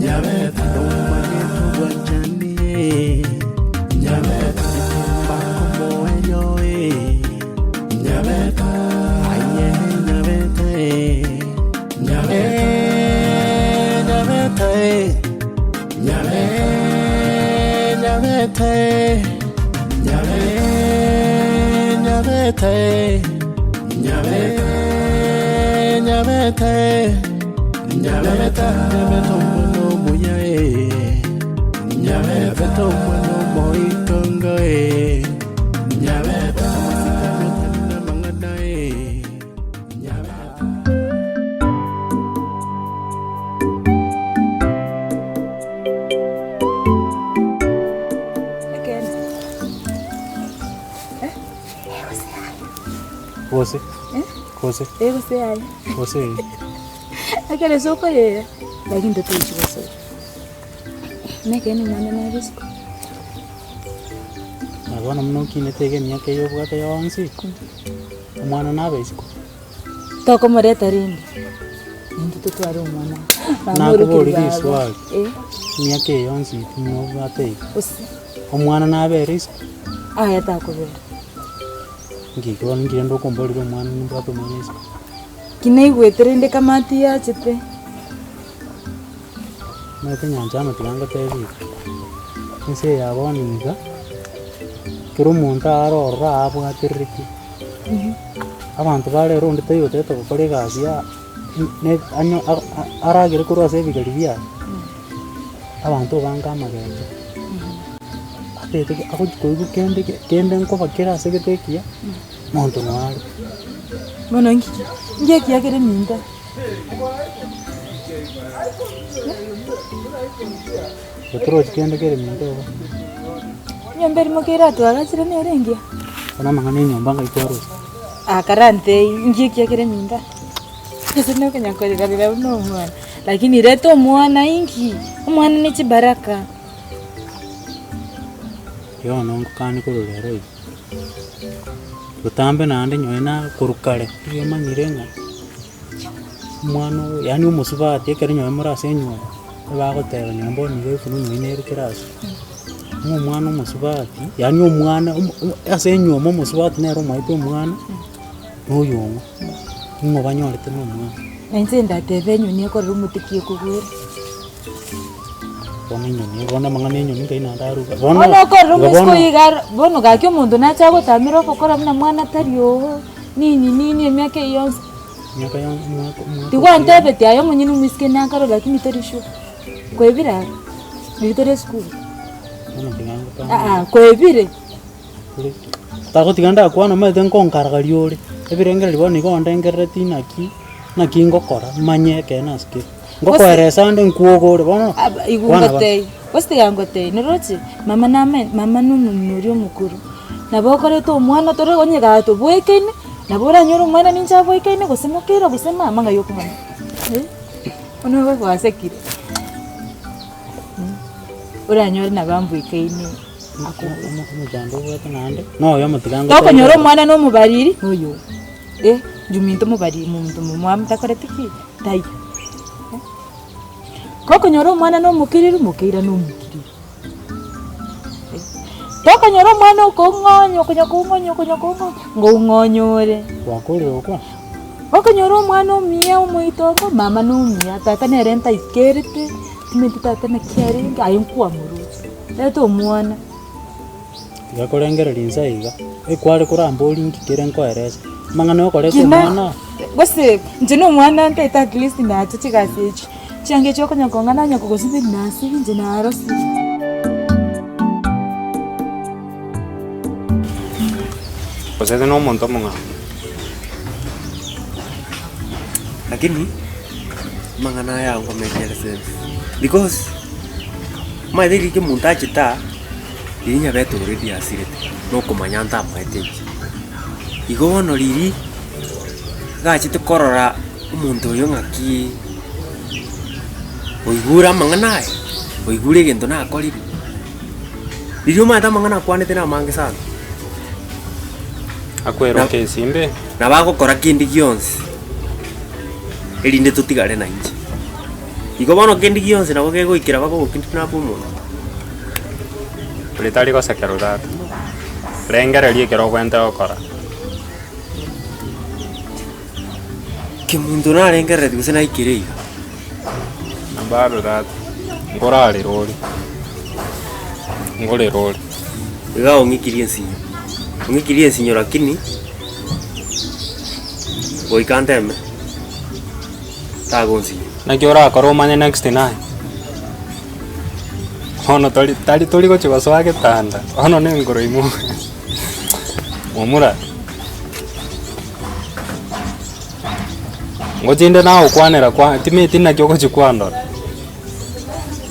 Nyabeta nomanyete obwanchani Nyabeta mbakomoerio Nyabeta aye Nyabeta Nyabeta Nyabeta Nyabeta Nyabeta Nyabeta Nyabeta omwana omuya eh. Nyabeta omwana omoitongo eh. Nyabeta amasikani otari namang'ana eh. Nyabeta. Ekeene. Eh? Gose. Eh? Gose. Eh, gose aye. Gose. Ekero ase okoyera, lakini totochi gosoa. Nekeene omwana nere isiko. Na bono buna okinete iga emiaka eye obwate yonsi, omwana nabe isiko. Tokomoreta rende, intwe totware omwana. Mama orokire Nakoboria baba. riswali, Eh, emiaka eye yonsi buna obwate iga, gose omwana nabere isiko? aya takobera. Nki bono nki rende okomborera omwana nimbwate omwana isiko? Ki naigwete rende kamati yachete. Omanyete nyancha amo tiga ngotebi iga, ense eye ya bono iga, kera omonto are ororo abwaterereti, abanto ba rero onde taiyo otagete gokora egasi ya ne anyo aragere korwa ase ebigeri biaye, abanto bange amagencho, atagete agochi koigwa kende kende nkoba kere ase egete ekiya, monto noare. Bono nki nki ekiya kere minto? Getorochi kende kere minto igo. Enyomba erimo keratwagachire nere engiya. Bono amang'ana enyomba ngai kwarusia. Ah karantei nki ekiya kere minto? Ase nokonya korera rera buna omwana, lakini reta omwana inki? Omwana ne chibaraka. Bono ngokani korwa rero iga. Botambe naende nyowe na korwa kare, nigo emanyire ng'a omwana oyo yaani omosubati ekero nyowe more ase enyomba, ebagoteba nyowe bono iga ekero nyowe nere kera ase, ng'a omwana omosubati, yaani omwana omo omo ase enyomba omosubati nere omoete omwana, na oyong'o, ng'o banyorete na omwana. Na inche ndatebe enyoni ekorera omote ki ekogwera. Bono enyoni, bono amang'ana enyoni nkai naende aruga. Bono Bono okorora igo omosike bono oyo iga aro, bono gaki omonto nache agotamera ogokora buna mwana tari oo, nini nini emiaka eyio yonsi. Emiaka yonsi omwaka omwaka Tigwantebetie aye omonyene omoiseke nakare lakini tori sure. Kwebire aro, riria tore esukuru. Bono tiga ngokane. Aa kwebire. Tagotiga ndakwana omanyete nkonkaragaria ore, ebirengererio bono nigo ondengerereti naki, naki ngokora manye ekeene ase kere. Ngokoeresa ande nkwoga ore bono, Aba igo kwana bono. ngotebia, gose tiga ngotebie, noroche mama name mama na omong'ina oria omokoro, nabo okoreta omwana tore onye gatobwekaine, nabo oranyore omwana ninche abwekaine gose mokeira gose mama ng'ai okomanya eh, bono igo gwasekire oranyore nabo ambwekaine. Omochando obwate naende noyomo tiga ngotebi. Tokonyora omwana na omobariri noyo oo, eh, inche ominto omobariri monto momwamu takoreti ki? Taiyo. Eh, Gokonyora omwana na omokiriru, mokeira na omokiriru. Eh, tokonyora omwana okong'onya okonya kong'onya okonya kong'onya, ngong'onya ore. Gwakorire gokwana? Okonyora omwana omuya omoitongo, mama na omuya, tata nere ntaikerete, timanyeti tata naki arenge, aye nkwamoroche. Reta omwana. Tiga korengereria inse aiga, ekware korambori nki kere nkoeresa, amang'ana yokoreta Kina, omwana. gose inche na omwana ntaete at least nache chigasi echi, chianga echi okonya kong'a nanya kogosibia nasibia inche narosire. Gose na omonto omong'ao. Lakini amang'ana aya angomenyere sense because omanyete riria omonto achete aa, riria nyabete already asirete, na okomanya ntamaete inche. Igo bono riria gachete korora omonto oyo ng'aki oigure amang'ana aya, oigure egento nakorire, riria omanyete amang'ana akwanete na amange sana. Akweroka esimbe. Nabo agokora kende gionsi, erinde totigare nainche. Igo bono kende gionsi nabo kegoikera mpaka ogokidnap omonto. Ore tari gosekerwa tata, rengereria ekero obwenerete gokora. Kemunto narengereretie gose naikire iga. Na bado tata, nkorarera ore, nkorera ore. Iga ong'ikirie ensinyo, ong'ikirie ensinyo lakini goika nteme tagonsinya. Naki orakore omanye next naye? Bono tori tari tori gochia gosoa getanda, bono na enkoro ime momura. Ngochinde nagokwanera kwa timanyeti naki ogochia kwandora,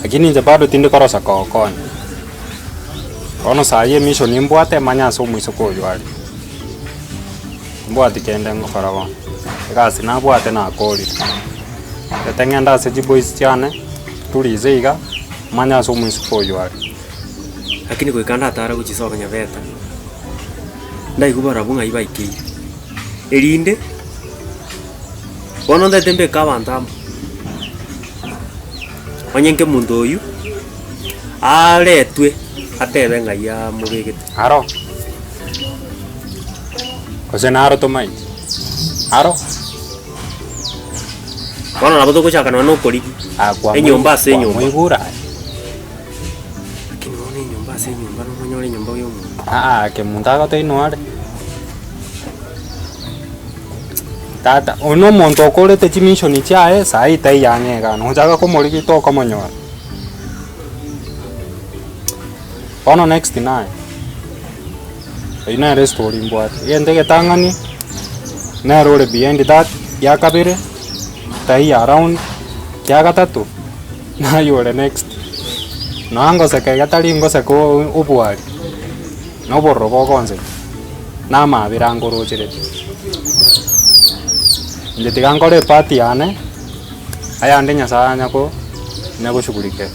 lakini inche bado tindi korosa kogokonya. Bono saii emission nimbwate manye ase omoiseke oywo are, timbwati kende ngokora bono, egasi nabwate nakorire, reta ng'ende ase chiboys chiane, turize iga, manye ase omoiseke oywo are. Lakini goika ndatare gochia ase obonyabeta, ndaigwe barabwo ng'ai baikeire, erinde bono ntaete mbeke abanto amo, onye nkemonto oywo aretwe atebe ng'ai amobegete. Aro, gose naro tomaeti, aro. Bono nabo togochaka nonya na okorigia enyomba ase enyomba. Kwamoigure aye. Lakini bono enyomba ase enyomba nomonyore enyomba ya omonto. Aa kemunto agotebia noare. Tata, oyo na omonto okorete chimishoni chiaye saii taiyo ang'e igaa, nochaka komorigia tokomonyora. Bono next naye, eywo nere estory mbwate, egento egetang'ani, nere ore behind that, gia kabere, taiyo around, kia gatato, naye ore next. Nonya ngoseka iga tari ngoseka obwari, na obororo bogonsekia, na amabera angorocherete. Inche tiga nkore epart yane, ayande Nyasaye anya ko anya goshughulikera.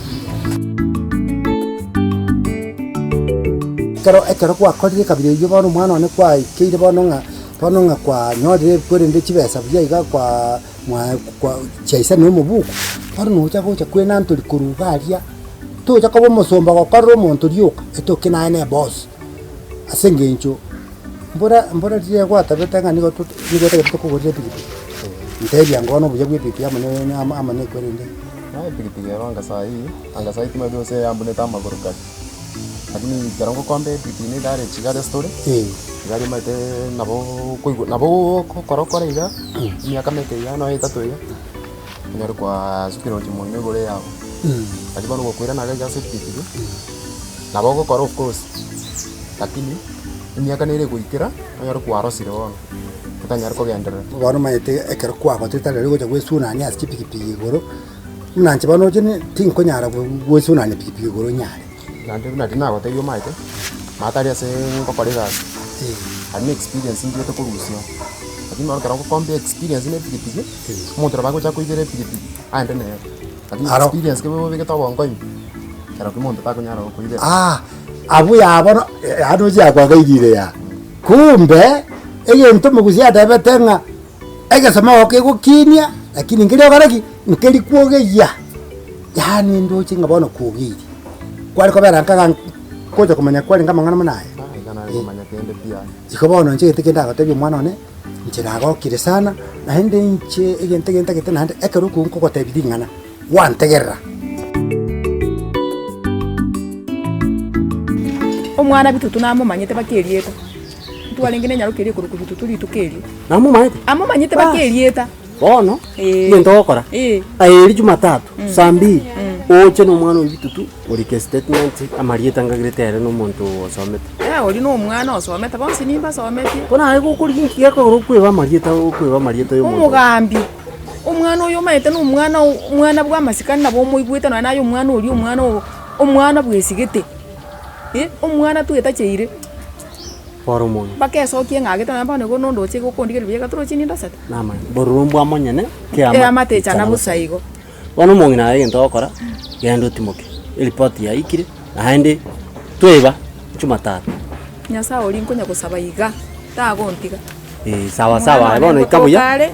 Ekero ekero gwakorire ekabira eywo bono omwana one kwaikeire bono ng'a bono ng'a kwanyorire kwerende chibesa buya iga kwaa mwa kwa chiaisana omobuko, bono nocha gocha kwenantori korwa iga aria, tocha koba omosomba gokorera omonto rioka, etoke naye na eboss, ase eng'encho mbora mbora riria gwatabete ng'a nigo tot nigo otagete tokogorera epikipiki, ntebia ango bono obuya bwa epikipiki amo na amo amo na ekwerende. Naye epikipiki ero anga saa hii, anga saa hii timanyeti gose yambunete amagoro kare, lakini ekero ngokomba epikipiki na egari chigari ase tore, egari omanyete nabo okoigwa nabo ogokora okore iga, emiaka meke iga nonya etato iga, onyore kwasukire gochia moino igoro eyago. Lakini bono gokoirana iga iga ase epikipiki, nabo ogokora of course, lakini emiaka nere egoikera, onyore kwarosire bono, otanyare kogenderera. Bono omanyete ekero kwagotire tari riria ogocha gwesunania ase chipikipiki igoro, buna inche bono oche tinkonyara gwesunania pikipiki igoro nyare. Naende buna riria nagotebia omanyete, matari ase ngokora egasi, aria na experience nchiete korusia oo, lakini bono ekero ngokombia experience na epikipiki, omonto nabo agocha koibera epikipiki aende nere, lakini Aro. experience kebe obegete obongo ime, kerokio monto takonyara gokoibera. Ah, abwo yaa bono yaani oche yakwagairire yaa, kumbe egento omogusia atebete ng'a egesoma igo kegokinia lakini nkeri okore ki, nkeri kwogeyia, yaani ndoche ng'a bono kwogeirie. Kware kobera nkaga gocha komanya kwarenge amang'ana buna aya. Iga nare komanya kende pi aye. Igo bono inche egento kende ndagotebia omwana one, inche nagokire sana, naende inche egento eke ntagete naende ekero okwo nkogotebia ring'ana, gwantegerera. Omwana Bitutu namomanyete baka erieta, ntwarenge na enyaroka eria ekorokwa Bitutu rituko erio. Namomanyete? Amomanyete baka erieta. Bono, Ee. egento ogokora, Ee. aye eria Jumatatu, saa mbiri, oche na omwana oyo Bitutu, orike statement, amarieta ngagerete ere na omonto osomete. Eh, oria na omwana osomete, bonsi nimbasometie. Bono aye gokorigia inki gekogera okweba amarieta okweba amarieta ya omonto. Omogambi, omwana oyo omanyete na omwana omwana bwa amasikani nabo omoigwete nonya naye omwana oria omwana oo omwana bwesigete, eh, omwana twetacheire. Bora omong'ina. Mpaka esokie ng'a agete nonya bono igo nondoche igo okondigereria buya iga torochi nindosete. Namanya, bororo mbwa monyene, Eamate keamate echana bosa igo. Bono omong'ina aye egento ogokora, genda otimoke, eripoti yaikire, naende tweba jumatatu. Nyasae oria nkonya gosaba iga, tagontiga. Eh, sawa sawa, aye bono ika buya.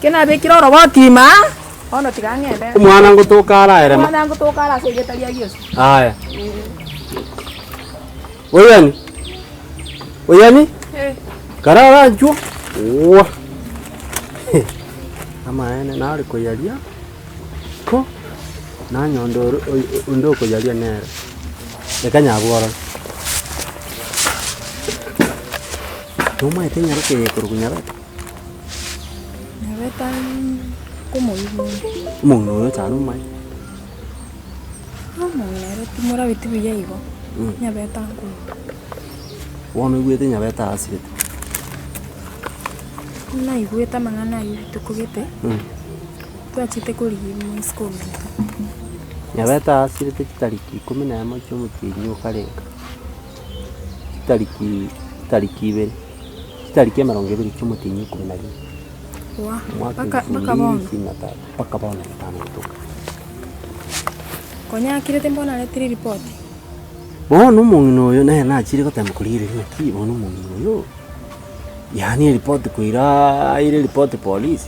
Kere nabekire oroboti ime aa. Bono tiga ng'ende. Omwana ngotoka araere ma. Omwana ngotoka are ase erieta ria Yeso. Aya. Oyani? Oyani? Eh. Karara anchwo. Owa. Amaene nare koyaria ko nanyonde ore onde okoyaria nere. Reka nyabwo orore. Tomaete nyaroke eye ekorokwa nyabete? Nyabete nkomoigwa. Omong'ina oyo chana omanye. Omong'ina ere timorabeti buya igo, nyabete nkomoigwa. Bono oigwete nyabete aasirete. Naigwete amang'ana ayio rituko gete, twachete korigia omosike ominto. Nyabete aasirete chitariki ikomi na emo chia omotienyi okarenga, chitariki chitariki ibere, chitariki emerongo ebere chia omotienyi ikomi na rimo. Wa, Omwaka mpaka elfu mpaka mbili bono. ishirini na tatu, mpaka bono etano gotoka. Konya akirete mbono aretire ripoti. Bono omong'ina oyo nere nachire gotema korigereria ng'aki bono omong'ina oyo, yaani eripoti koira aire eripoti polisi,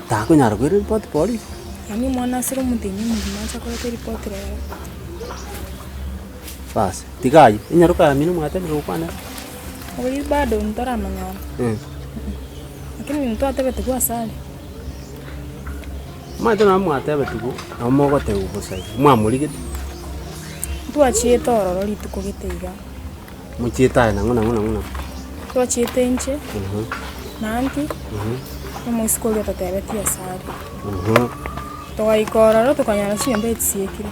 takonyara koira eripoti polisi. Yaani omwana asire omotenyi omogima ache akorete eripoti rero. Bas, tiga ayio, enyaroka yamino mwatemire gokwana ere? Oria bado ntoramonyora. Lakini ntwatebete asare. Omanyete nabo mwatebetigwe, nabo mogotebigwa bosa igo, mwamorigete. Ntwachiete ororo rituko gete iga. Mochiete aye nang'o nang'o nang'o nang'o. Twachiete inche, na aunty, na omoiseke oria ototebetie asare. Togaika ororo tokanyora chinyomba echisiekire.